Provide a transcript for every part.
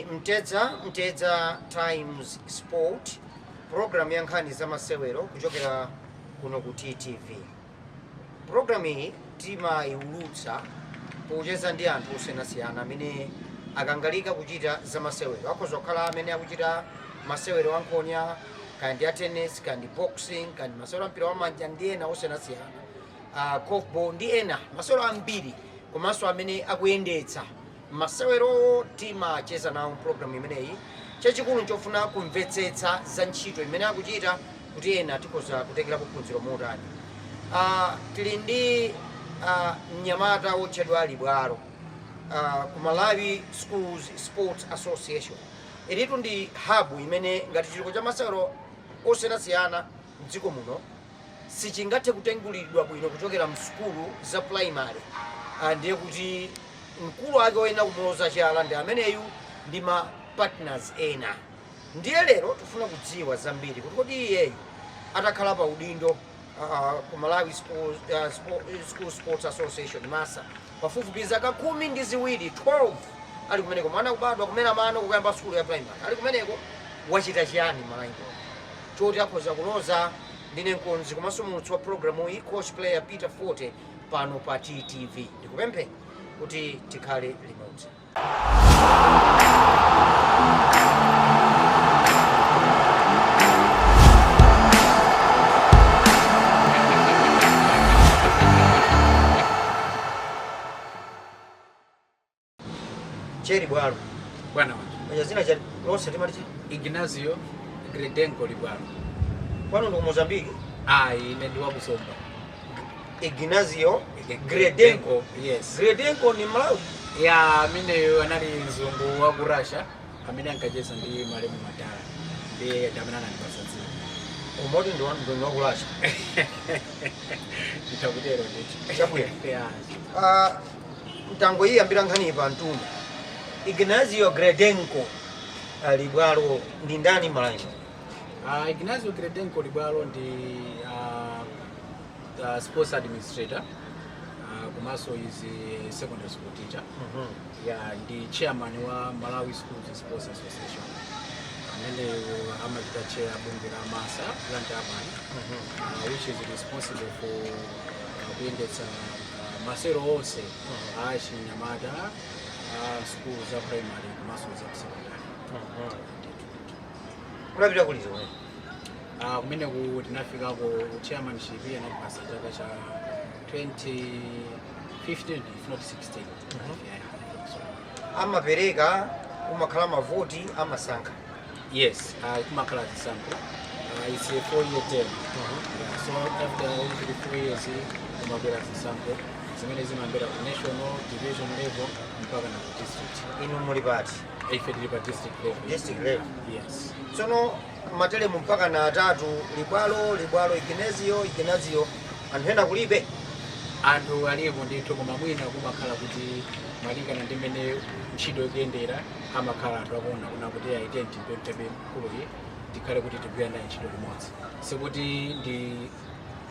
Ndi Mtedza, Mtedza Times Sport, program ya nkhani za masewero kuchokera kuno ku TTV. Program iyi timayiulutsa pocheza ndi anthu osiyanasiyana amene akangalika kuchita za masewero. Akhoza kukhala amene akuchita masewero ankhonya, kaya ndi a tennis, kaya ndi boxing, kaya ndi masewero ampira wamanja ndi ena osiyanasiyana, korfball ndi ena masewero ambiri, komanso amene akuyendetsa masewero timacheza nawo program imeneyi. Chachikulu nchofuna kumvetsetsa za ntchito imene akuchita kuti ena tikhoza kutengerapo phunziro motani. Tili ndi mnyamata wotchedwa Libwalo ku Malawi Schools Sports Association. Ilitu ndi hub imene ngati chitukuko cha masewero osiyanasiyana mdziko muno sichingathe kutengulidwa bwino kuchokera msukulu za primary, ndiye kuti mkulu ake woyenera kumuloza chala ndi ameneyu ndi ma partners ena. Ndiye lero tifuna kudziwa zambiri kuti kodi iyeyu atakhala pa udindo ku Malawi School Sports Association, MASA, pafupifupi zaka 12, 12 ali kumeneko, mwana kubadwa kumera mano kukayamba sukulu ya primary ali kumeneko, wachita chiyani Malawi choti akhoza kuloza? Ndine mkonzi komanso muulutsi wa programu iyi, coach player Peter Forte, pano pa TTV. Ndikupemphe kuti tikhale limodzi. Cheri Bwalo. Bwana wanje. Mwenye zina cha lonse timati cha? Ignazio Gredenko Libwalo. Kwanu ndi ku Mozambique? Ayi, ine ndi wa ku Zomba. Ignazio Gredenko. Yes. Gredenko ni Malawi? Ya, ameneyo anali mzungu wa ku Russia amene ankacheza ndi malemu Madala. Ndiye amene anandipatsa dzina. Umoti ndi wa ndi wa ku Russia. Ndikutero ndithu. Chabwino. Ya. Mtangoyiyambira nkhani pa mtunda. Ignazio Gredenko Libwalo ndi ndani Malawi? Ignazio Gredenko Libwalo ndi sports administrator, komanso is a secondary school teacher. Ya, ndi chairman wa Malawi Schools Sports Association amene amachita chair bungwe la MASA Blantyre Urban, which is responsible for kuyendetsa masewero onse a chinyamata a school za primary komanso za secondary. Unapita kuliti kumene? Kumeneku tinafikako, chairmanship anatipasa chaka cha 2015 if not 16. Yeah, I think so. Amapereka, umakhala mavoti, amasankha? Yes, kumakhala zisankho. It's a 4-year term. Yeah, so after every 4 years kumabwera zisankho zimene zimambera ku national, division level mpaka na ku district. Inu muli pati? Ife tili pa district level. District level. Yes. Tsono matelemu mpaka na atatu, Libwalo, Libwalo, Ignazio, Ignazio, anthu ena kulibe? Anthu alipo ndithu, koma mwina kumakhala kuti malingana ndi mmene ntchito ikuyendera, amakhala anthu akuona kuna kuti aite timpempebe mkuluyi tikhale kuti tigwira naye ntchito limodzi. Sikuti ndi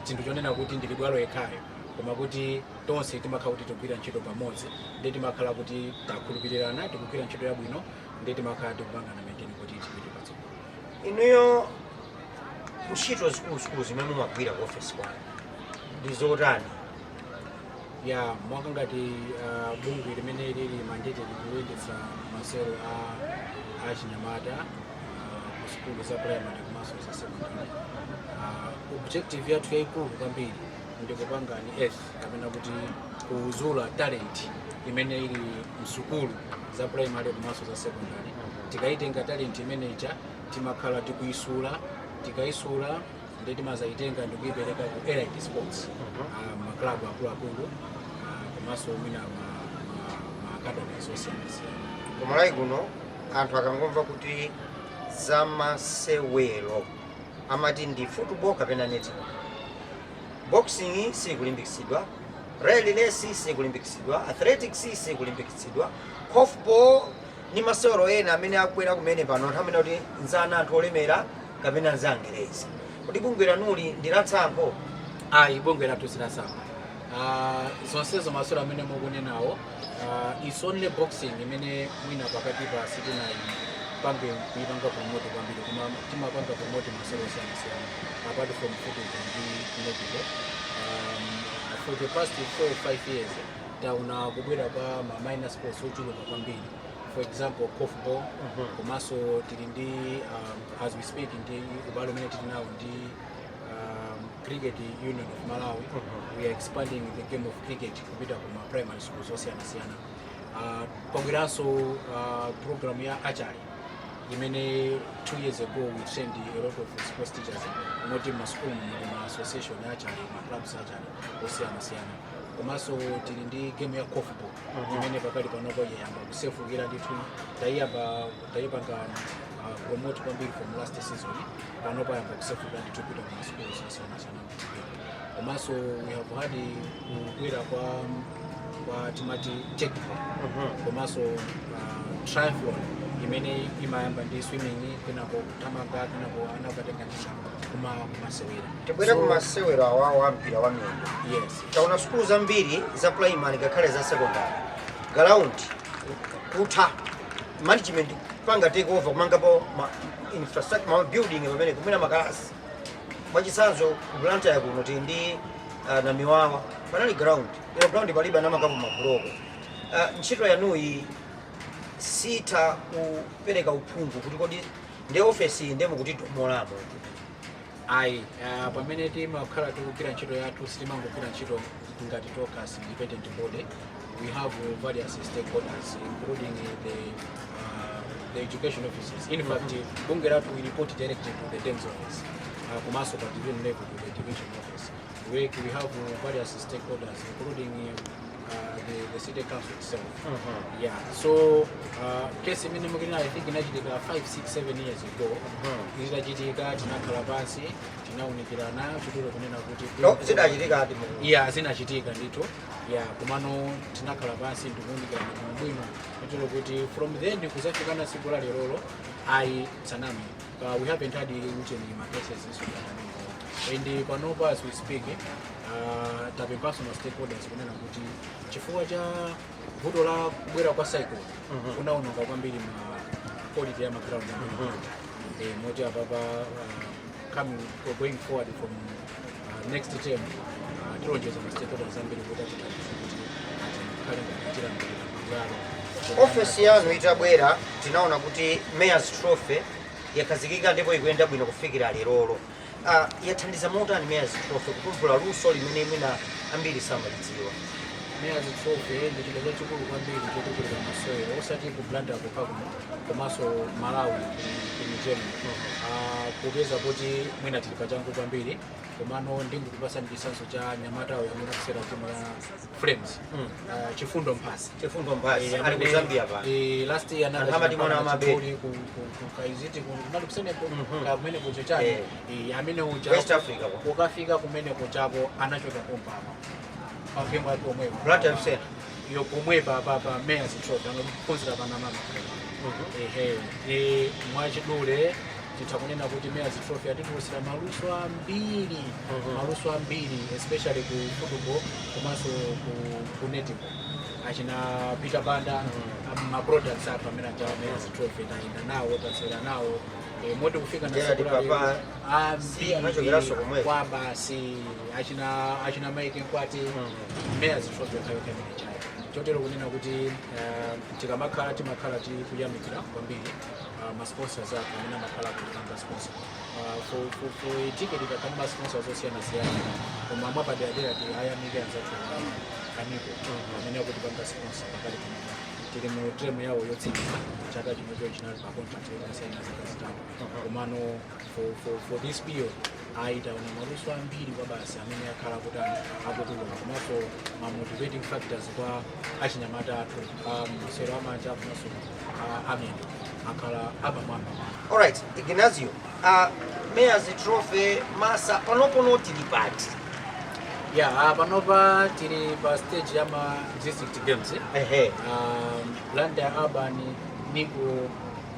chinthu chonena kuti ndi Libwalo yekhayo, koma kuti tonse timakhala kuti tigwira ntchito pamodzi, ndi timakhala kuti takhulupirirana, tikugwira ntchito yabwino, ndi timakhala tikupangana maintain kuti tipite patsogolo. Inuyo ntchito zikuluzikulu zimene mumagwira ku ofesi kwanu ndi zotani? Ya, mwaka ngati bungwe limene lili mandated kuyendetsa masewero a chinyamata ku sukulu za primary komanso za secondary, objective yathu yayikulu kwambiri ndi kupanga unearth kapena kuti kuuzula talent imene ili msukulu za primary komanso za secondary. Tikayitenga talent imeneja, timakhala tikuyisula. Tikayisula ndi timazayitenga ndikuyipereka ku elite sports, maklabu akuluakulu, komanso mwina ma academies osiyanasiyana. Kumalawi kuno anthu akangomva kuti zamasewero amati ndi football kapena netball. Boxing sikulimbikitsidwa, relay race sikulimbikitsidwa, athletics sikulimbikitsidwa, korfball ndi masewero ena amene akubwera kumene pano anthu amene kuti nzana anthu olemera kapena nzangerezi. Kuti bungwe lanuli ndi latsankho? Ayi, bungwe lathu silatsankho. Zonsezo masewero amene mukunenawo, is only boxing imene mwina pakati pa sitinayipange kuipanga promote kwambiri, koma timapanga promote masewero osiyanasiyana apart from football ndi netball. For the past 4 or 5 years taona kubwera kwa ma minor sports ochuluka kwambiri, for example korfball. Komanso tili ndi, as we speak, ndi ubale umene tili nawo ndi Cricket Union of Malawi. We are expanding the game of cricket kupita kuma primary schools osiyanasiyana. Pabweranso program ya archery imene 2 years ago we trained a lot of sports teachers, moti masukulu muli ma association ya archery, ma clubs archery osiyanasiyana. Komanso tili ndi game ya korfball imene pakali panopo yayamba kusefukira ndithu. Tayiyamba, tayipanga promote kwambiri from last season. Panopo ayamba kusefukira ndithu kupita ku masukulu osiyanasiyana. Komanso we have had kubwera kwa timati teqball, komanso triathlon imene imayamba ndi swimming, kenako kuthamanga, kenako anakatenga ndishamba kuma kumasewera. Tibwere kumasewero awawo a mpira wa miyendo. Yes. Taona sukulu zambiri za primary ngakhale za secondary, ground kutha, management panga take over kumangapo ma infrastructure, ma building pamene kumene makalasi. Mwachitsanzo ku Blantyre kuno tili ndi Namiwawa, panali ground, ilo ground palibe, anamangapo mabuloko. Ntchito yanuyi sitha kupereka uphungu kuti kodi ndi ofesi ndiye mukuti tomolamo? Ayi, pamene timakhala tikugwira ntchito yathu, sitimangogwira ntchito ngati tokha as independent body. We have various stakeholders, including the education offices. In fact, bungwe lathu, we report directly to the DEMS office, komanso pa division level to the division office. We have various stakeholders, including the city council itself. Yeah, so case imene mukunena, I think inachitika 5 6 7 years ago. Itachitika, tinakhala pansi, tinawunikirana chitulo kunena kuti No, zidachitika ati mu Yeah, zinachitika ndithu, yeah. Komano tinakhala pansi ndikuwunikirana bwino chitulo kuti from then kuzafikana tsiku la lerolo, ayi, tsanami, we haven't had ucheni ma cases iso and panopa as we speak, tapemphanso ma stakeholders kunena kuti chifukwa cha vuto la kubwera kwa cyclone kunaononga kwambiri ma quality ya ma ground amene, moti apapa, coming going forward from next term, tilonjeza ma stakeholders ambiri kuti atithandize kuti atikhale ngati tilandira mabwalo. Ofesi yanu itabwera, tinaona kuti Mayor's Trophy yakhazikika ndipo ikuyenda bwino kufikira lerolo. Yathandiza motani Mayor's Trophy kutumbula luso limene mwina ambiri samalidziwa? Mayor's Trophy ndi chida chachikulu kwambiri chotukulira masewero, osati ku Blantyre kokha kuno, komanso Malawi in general. Popeza kuti mwina tili pachangu kwambiri, komano ndingukupasani chitsanzo cha nyamatawo amene akusewera timu ya Flames, Chifundo Mphasi. Chifundo Mphasi ali ku Zambia pano. Last year Anthu amati mwana wa mabedi. Kaiziti kunali kuseneko kumene kucho chani, amene uja West Africa kwa. Ukafika kumene kuchako anachoka pompapa pagemu ake omwepo. Blantyre FC. Iyo pomwepa pa Mayor's Trophy amaphunzira panamama. Ehe, mwachidule titha kunena kuti Mayor's Trophy yatitulusira maluso ambiri, maluso ambiri, especially ku football komanso ku netball. Achina Peter Banda, ma products athu amene ajawa Mayor's Trophy, tayenda nawo, tasewera nawo, moti kufika na Gerard tsiku la lero, Papa, ambiri anachokeranso komweko. Kwa basi, achina Mike Nkwati, Mayor's Trophy yakhayo kamene chayo. Chotero kunena kuti tikamakhala timakhala tikuyamikira kwambiri ma sponsors athu amene amakhala akutipanga sponsor. For a ticket ikakhala ma sponsors osiyanasiyana, koma mwapaderadera ti ayamike anzathu aniko amene akutipanga sponsor pakali pano. Tili mu term yawo yotsiriza chaka chino, chinali pa contract yosaina zaka 3, komano for this period aitaona maluso ambiri kwa basi amene akhala kuti akutuluka, komanso ma motivating factors kwa achinyamata athu masewero amanja komanso amiyendo akhala apamwamba. Alright, Ignazio, Mayor's Trophy masa panopono tili pati? Yeah, panopa tili pa stage ya ma district games. Blantyre Urban Nico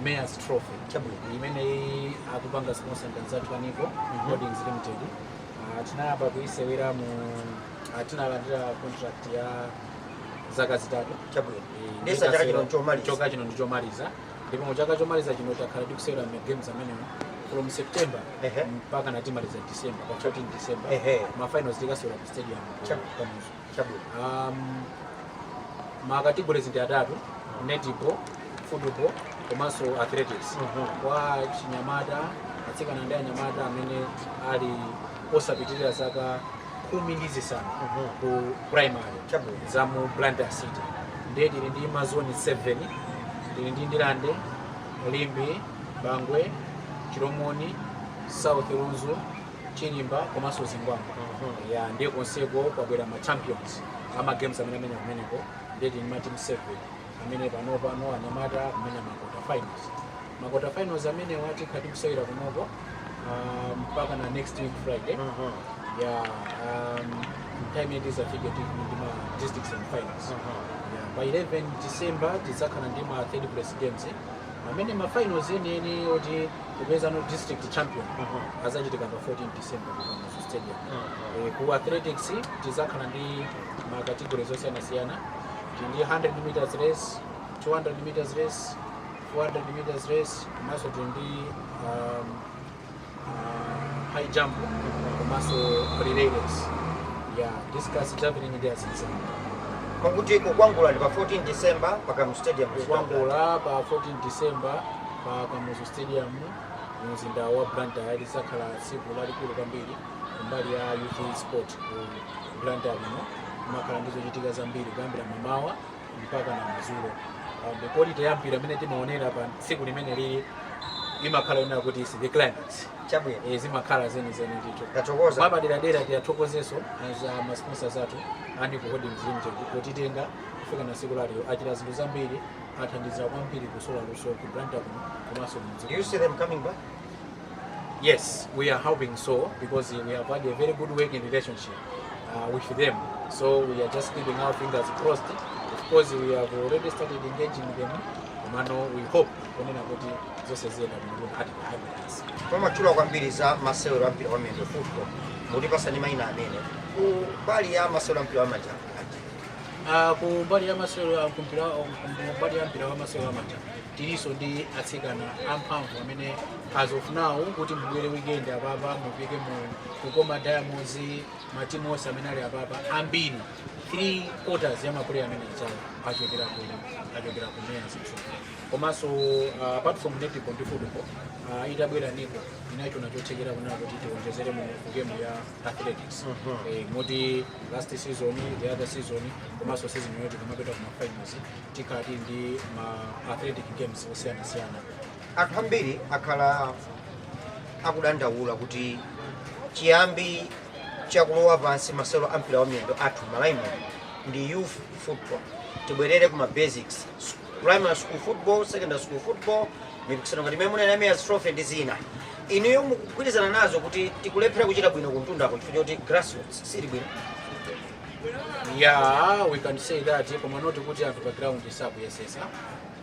Mayor's Trophy Chabwino. imene akupanga sponsor ndi anzathu a Nico Holdings Limited. Tinayamba kuisewera mu tinalandira contract ya zaka 3. Chabwino, ndesa chaka chino chomaliza. Chaka chino ndi chomaliza, ndipo mu chaka chomaliza chino takhala tikusewera ma games amenewo from September mpaka natimaliza December, pa 14 December. Ma finals tikasewera ku stadium ku Kamuzu. Ma categories ndi atatu: netball, football komanso athletics. Kwa chinyamata, atsikana ndi anyamata amene ali osapitirira zaka 15 ku primary za mu Blantyre City. Ndiye tili ndi ma zone 7. Tili ndi Ndilande, Limbe, Bangwe, Chilomoni, South Lunzu, Chilimba komanso Zingwangwa. Ya, ndiye konseko kwabwera ma champions ama games amene amenya kumeneko. Ndiye tili ma team 7 amene pano pano anyamata kumenya ma quarter finals. Ma quarter finals amene tikhala tikusewera kunoko mpaka na next week Friday. Ya, time imene tizafike tili ndi ma district semifinals. Yeah, pa 11 December tidzakhala ndi ma third place games, amene ma finals enieni oti kupeza no district champion azachitika pa 14 December ku Kamuzu Stadium. Ku athletics tidzakhala ndi ma categories osiyanasiyana. Tili ndi 100 meters race, 200 meters race, 400 meters race, komanso tili ndi high jump komanso relay race, ya discus, javelin ndi azinzake. Kwakuti kukwangula ndi pa 14 December pa Kamuzu Stadium. Kukwangula pa 14 December pa Kamuzu Stadium mumzinda wa Blantyre. Lizakhala tsiku lalikulu kwambiri kumbali ya youth sport ku Blantyre kuno. Kumakhala ndi zochitika zambiri kuyambira mamawa mpaka na madzulo. Quality ya mpira imene timaonera pa tsiku limene lili imakhala yonena kuti is the climax. Zimakhala zenizeni ndithu. Tathokoza. Mwapaderadera tiyathokozenso as ma sponsors athu, Anico Holdings Limited, potitenga kufika na tsiku lalero. Achita zinthu zambiri, athandizira kwambiri kusula luso ku Blantyre kuno komanso mdziko. Do you see them coming back? Yes, we are hoping so, because we have had a very good working relationship with them. So we are just keeping our fingers crossed. Of course, we have already started engaging them. Komano we hope kunena kuti zonse ziyenda bwino ati behind us. Pamatchula kwambiri za masewero a mpira wa miyendo, football, mutipasa ndi mayina amene ku mbali ya masewero a mpira wa manja aja. Ku mbali ya masewero, ku mbali ya mpira wa masewero amanja, tilinso ndi atsikana amphamvu amene as of now kuti mubwere weekend apapa mupike mu Kukoma Diamonds, matimu onse amene ali apapa ambiri, 3 quarters ya ma player amene achawo achokera ku Mayors Trophy. Komanso apart from netball ndi football, itabwera NICO inachona chothekera kunena kuti tionjezere mu game ya athletics. Moti last season, the other season komanso season yoti kumapita kuma finals tikhala tili ndi ma athletic games osiyanasiyana. Anthu ambiri akhala akudandaula kuti chiyambi chakulowa pansi masewero a mpira wa miyendo athu Malawi muno ndi youth football. Tibwerere kuma basics, primary school football, secondary school football, mipikisano ngati imene munena Mayors Trophy ndi zina. Inuyo mukugwirizana nazo kuti tikulephera kuchita bwino kumtundako chifukwa choti grassroots sili bwino? Yeah, we can say that, koma not kuti anthu pa ground sakuyesesa.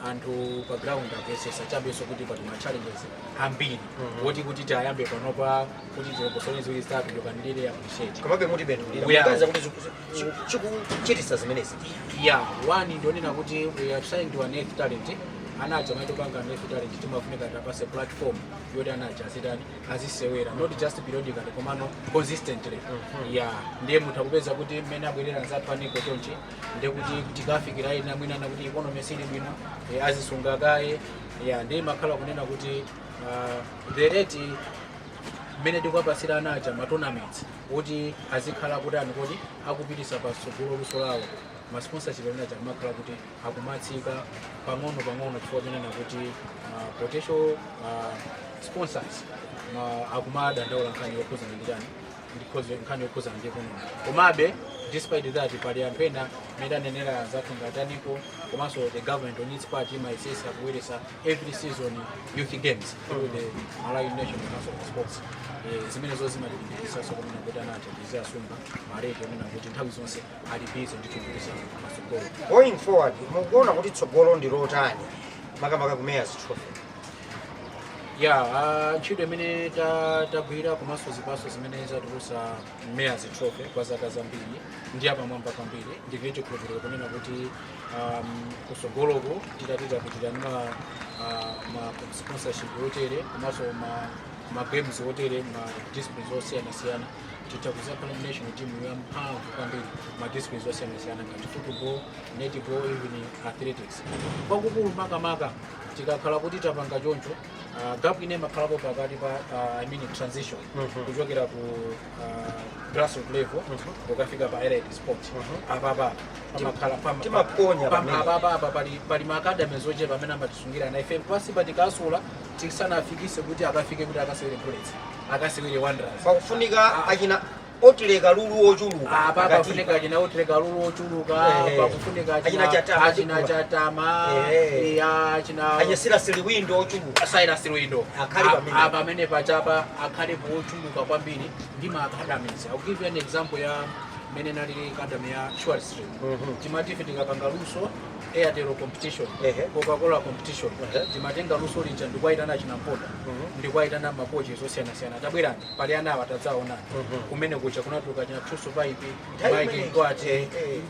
Anthu pa ground akuyesesa, chabenso kuti pali ma challenges ambiri woti kuti tiyayambe panopa kuti tilongosole ziwiri zitatu, you can really appreciate. Komabe mutibenulira. Mukuganiza kuti chikuchitisa zimenezi? Yeah, one, ndionena kuti we are trying to unearth talent. Anaja amatopanga unearth talent, timafunika tapase platform yoti anaja azitani, azisewera, not just periodically komano consistently. Yeah, ndiye mutha kupeza kuti mmene abwerera anzathu a NICO chonchi, ndiye kuti tikafikira ina mwinana kuti economy sili bwino, azisunga kaye. Yeah, ndiye makhala kunena kuti the rate mmene tikuwapasira anaja ma tournaments kuti azikhala kuti ani kuti akupitisa patsogolo luso lawo, ma sponsorship amene aja akumakhala kuti akumatsika pang'ono pang'ono, chifukwa chonena kuti ma potential sponsors akumadandaula nkhani yokhuzana ndi chani, nkhani yokhuzana ndi economy. Komabe despite that, pali anthu ena mmene anenera anzathu ngati a NICO, komanso the government on its part imayesesa kubweresa every season youth games through the Malawi National Council of Sports. Zimene zo zimatilimbikitsanso kunena kuti anaja tiziasunga ma rate onena kuti nthawi zonse ali busy ndithu kupitisa patsogolo. Going forward, mukuona kuti tsogolo ndi lotani makamaka ku Mayors Trophy? Ya, ntchito imene tagwira komanso zipatso zimene zatulutsa Mayor's Trophy kwa zaka zambiri ndi apamwamba kwambiri. Ndili chikhulupiriro kunena kuti kusogoloko titapitira ndi ma sponsorship otere komanso ma games otere, ma disciplines osiyanasiyana, titha kuzakhala ndi national team yamphamvu kwambiri, ma disciplines osiyanasiyana ngati football, netball, even athletics. Kwakukulu makamaka tikakhala kuti tapanga choncho, gap ine imakhalapo pakati pa I mean transition kuchokera ku grassroot level kukafika pa elite sport. Apapa pamakhala Timaponya pamene. Apapa apa pali ma academies ochepa amene amatisungira na ife pasi patikasula tisanafikise kuti akafike kuti akasewere Bullets, akasewere Wanderers. Pakufunika achina otileka lulu ochuluka Apa pakati. pakufunika achina otileka lulu ochuluka. Pakufunika Achina Chatama achina chikula. Chatama. Ya, achina Achina Silas Liwindo ochuluka. Silas Liwindo. Akhale pamene. Apa pamene pachapa akhalepo ochuluka kwambiri ndi ma academies. I'll give you an example ya mmene nalili academy ya Short Street. Timati ife tikapanga luso Airtel competition, Coca-Cola competition, timatenga luso lija ndikuwayitana chinamponda, ndikuwayitana ma coaches osiyanasiyana, tabwerani, pali ana awa, tadzaonani. Kumene kuja kunatuluka china Thuso Pipe, Nthawi Mike imeneyi. Ngwati,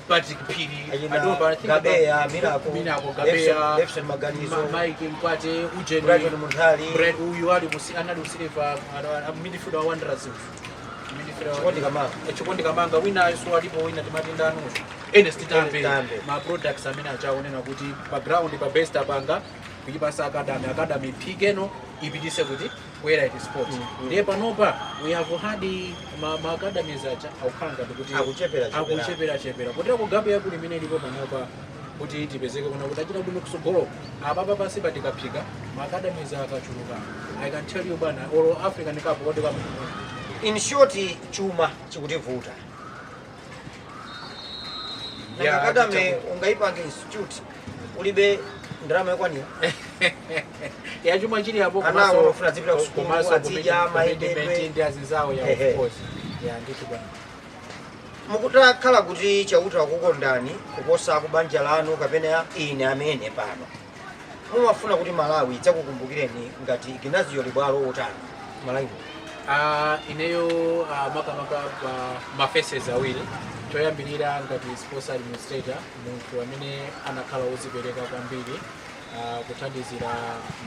Patrick Phiri. Achina I don't know, but I think Gabeya, Miracle, Miracle, Gabeya, Lefson Maganizo, Mike Mkwate, Ujeni, Brighton Munthali, Brad uyu ali anali kusilver, midfielder wa Wanderers uyu. Midfielder Chikondi Kamanga. Chikondi Kamanga, wina so alipo, wina timati ndanuso, Ernest Tambe. Ernest Tambe. Ma products amene achaonena kuti pa ground pa best apanga kuchipasa academy, academy iphikeno ipitise kuti ku elite sport. Ndiye panopa we have had ma academies aja akukhala ngati kuti Akuchepera chepera. Akuchepera chepera kotero ku gap yakulu imene ilipo panopa kuti tipezeke kuna kuti achita bwino kusogolo apapa pasi patikaphika ma academies akachuluka, I can tell you bwana, olo African Cup World Cup. In short, chuma chikutivuta. Yeah, Academy ungayipange institute ulibe ndalama yokwanira. Ya, chuma chili apo. Ana awo amafuna azipita ku sukulu, Komanso azidya, mayendedwe. Commitment ndi azinzawo ya. Of course, ya, ndithu bwana. Mukutakhala kuti Chauta wakukondani kuposa kubanja lanu kapena ine amene pano, mumafuna kuti Malawi idzakukumbukireni ngati Ignazio Libwalo otani Malawi? Ineyo makamaka pa ma faces awiri. Choyambirira ngati sports administrator, munthu amene anakhala wozipereka kwambiri kuthandizira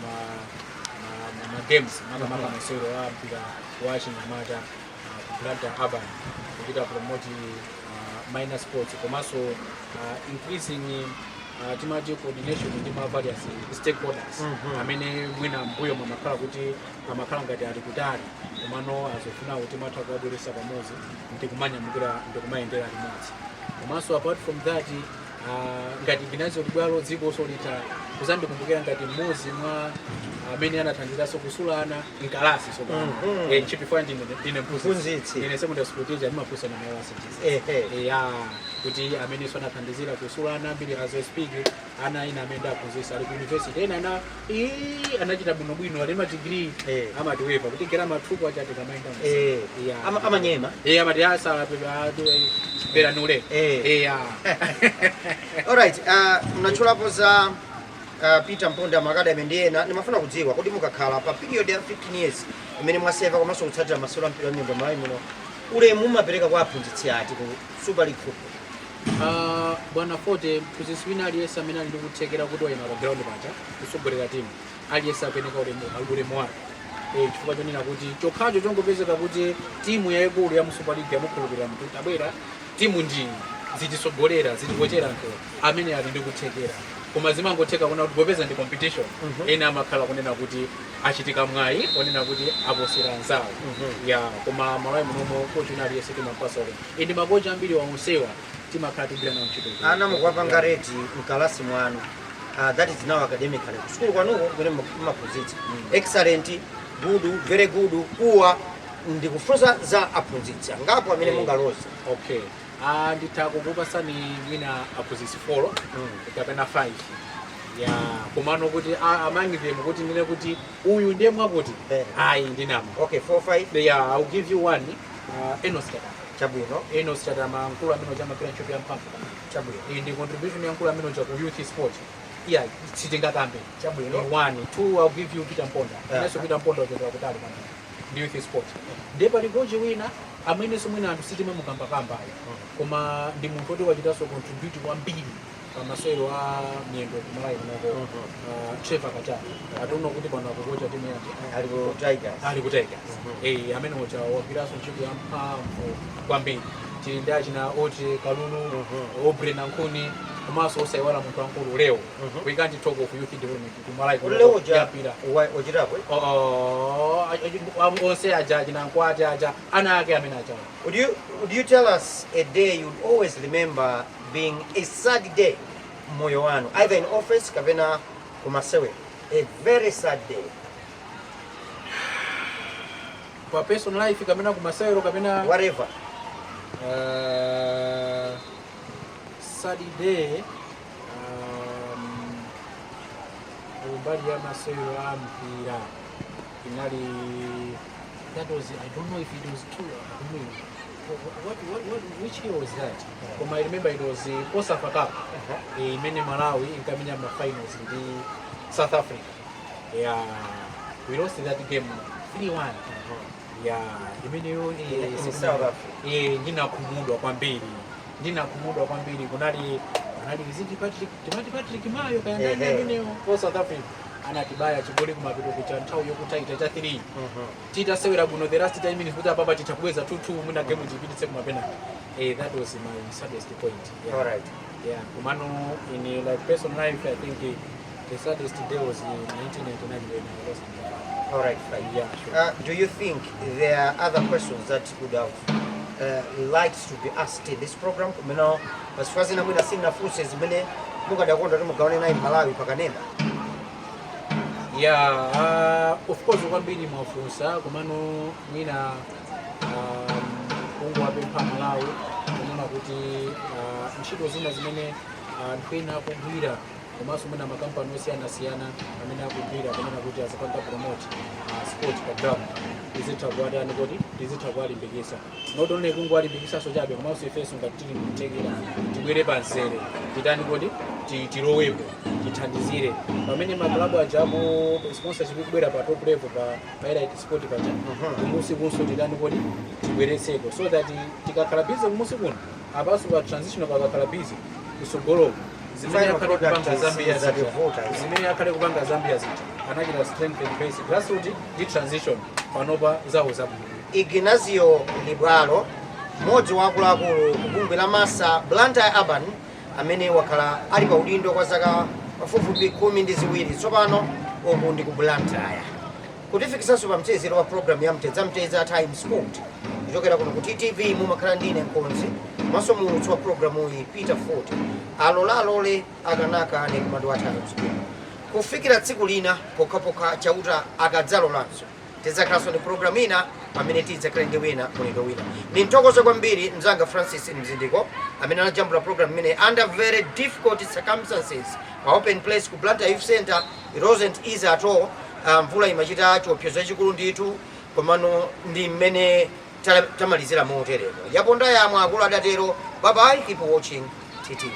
ma games, makamaka masewero a mpira wa chinyamata ku Blantyre Urban, kuchita promote minor sports komanso increasing timati coordination ndi ma various stakeholders amene mwina mbuyo mamakhala kuti amakhala ngati ali kutali, komano azofuna kuti matha kuwabweretsa pamodzi ndikumanyamukira ndikumayendera limodzi. Komanso apart from that, ngati Ignazio Libwalo, dziko litha kuzandikumbukira ngati mmodzi mwa amene anathandizaso kusulana mkalasi sopano. Chifukwa ndine Mphunzitsi. mphunzitsi, ndine secondary school teacher, ndimaphunzitsa na malasi. Ya, kuti amenenso anathandizira kusulana ambiri. As I speak, ana ina amene ndaphunzitsa ali ku university, ena ana anachita bwinobwino, ali ma degree. Amatiwepa kuti gera mathuku achati kamaenda. Yeah. Amanyema. Amati asa peranule. Yeah. Alright, mnatchulapo za Peter Mponda Academy ndi ena. Ndimafuna kudziwa kuti mukakhala pa period ya 15 years imene mwaseva komanso kutsatira masewero a mpira wa miyendo Malawi muno, ulemu mumapereka kwa aphunzitsi ati ku Super League football? Bwana Forte, mphunzitsi wina aliyense amene ali ndi kuthekera kuti wayima pa ground paja kusogolera timu, aliyense akuyeneka ulemu wake, chifukwa chonena kuti chokhacho chongopezeka kuti timu yayikulu ya mu Super League yamukhulupirira munthu, tabwera timu ndi zitisogolera, zitikochera anthu amene ali ndi kuthekera. Koma zimangotheka kuna kuti popeza ndi competition, ena amakhala kunena kuti achitika mwayi onena kuti aposera anzawo. Ya, koma Malawi munomo coach wina aliyense timampasa ulemu. Indi makochi ambiri waonsewa timakhala tigwira nawo ntchito. Ana mukuwapanga rate mkalasi mwanu, that is now academically ku sukulu kwanuko kumene mumaphunzitsa, excellent, good, very good, poor? Ndikufunsa za aphunzitsi angapo amene mungaloze. Okay, nditha kukupasani mwina aphunzitsi 4 kapena 5, ya, komano kuti among them kuti ndine kuti uyu ndiye mwakuti, ayi, ndinama. Okay, 4, 5. Yeah, I'll give you one, Enos Chatama. Chabwino. Enos Chatama, mkulu amene uchamagwira ntchito ya mphamvu. Chabwino. Iyi ndi contribution ya mkulu amene uja ku youth sport. Yeah, sitingakambe. Chabwino. One, two, I'll give you Peter Mponda. Inenso Peter Mponda uchokera kutali kwambiri ndi youth sport. Ndiye pali coach wina amenenso mwina anthu sitimamukambakamba ayi, koma ndi munthu woti wachitanso contribute kwambiri pamasewero a miyendo kuMalawi kunoko, Trevor Kachana. I don't know kuti pano akukocha timu yanji. Ali ku Tigers. Ali ku Tigers. Amene uja wagwiranso ntchito ya mphamvu kwambiri. Tili ndi achina Oche Kalulu, Obre Nankhuni, komanso osayiwala munthu wankulu Leo. We can't talk of youth development kuMalawi Uli Leo uja yapira wachitapo, eh? Oh, onse aja achina Nkwati aja, ana ake amene aja. Would you tell us a day you'd always remember being a sad day moyo wanu, either in office kapena kumasewero, a very sad day? Pa personal life kapena kumasewero kapena? Whatever. Sad day, kumbali ya masewero a mpira inali, that was, I don't know if it was two, I don't know what, which year was that, koma I remember it was COSAFA Cup, imene Malawi inkamenya ma finals ndi South Africa. Yeah, we lost that game 3-1. Yeah, imeneyo. In South Africa. Ndinakhumudwa kwambiri, ndinakhumudwa kwambiri. Kunali anali iziti Patrick, timati Patrick Mayo kayandani, ameneyo ko South Africa anatibaya chigoli kumapeto kucha nthawi yokutaita cha 3, titasewera bwino the last 10 minutes kuti apapa titakubweza 2-2, mwina game tipititse kumapenalty. That was my saddest point, yeah. All right. Yeah, kumano in like personal life, I think the saddest day was in 1999 when I lost my father. All right, fine. Yeah, sure. Do you think there are other questions that would have liked to be asked in this program? Kumene pasifazina mwina sinafunse zimene mukadakonda kuti mugawane naye Malawi pakanema? Yeah, of course kwambiri mwafunsa, komano mwina kungowapempha Malawi kunena kuti ntchito zina zimene anthu ena akugwira komanso mwina makampani osiyanasiyana amene akugwira kunena kuti azipanga promote sport pa ground, tizitha kuwatani kuti tizitha kuwalimbikisa, not only kungowalimbikitsanso chabe, komanso ifenso ngati tili mkuthekera tibwere pansere, titani kuti tilowepo, tithandizire pamene maklabu aja ku sponsorship ikubwera pa top level pa elite sport paja, kumusi kunso titani kuti tibweretseko, so that tikakhala busy kumusi kuno, apanso pa transitional pakakhala busy kusogoloko, zimene Final akhale kupanga product Zambia is zija, voters. Zimene akhale kupanga Zambia zija, anachita strengthen base grassroots ndi transition, panopa zawo zabwino. Ignazio Libwalo, mmodzi wa akuluakulu ku bungwe la MASA Blantyre Urban, amene wakhala ali pa udindo kwa zaka pafupifupi 12 tsopano uku ndi ku Blantyre, kutifikisanso pa mchezero wa program ya Mtedza Mtedza Time Sport kuchokera kuno ku TTV. Mumakhala ndine mkonzi maso muulutsi wa programu iyi, Peter Fort. Alolalole akanakane kumando wa Times Group. Kufikira tsiku lina, pokhapokha Chauta akadzalolanso, tidzakhalanso ndi program ina pamene tidzakhale ndi wina mulendo wina. Ndithokoze kwambiri mzanga Francis Mzindiko amene anajambula program imene under very difficult circumstances pa open place ku Blantyre Youth Center. It wasn't easy at all. Mvula imachita chiopsezo chachikulu ndithu, komano ndi mmene tamalizira moteremo. Yaponda yamwe akulu adatero. Bye bye, keep watching TTV.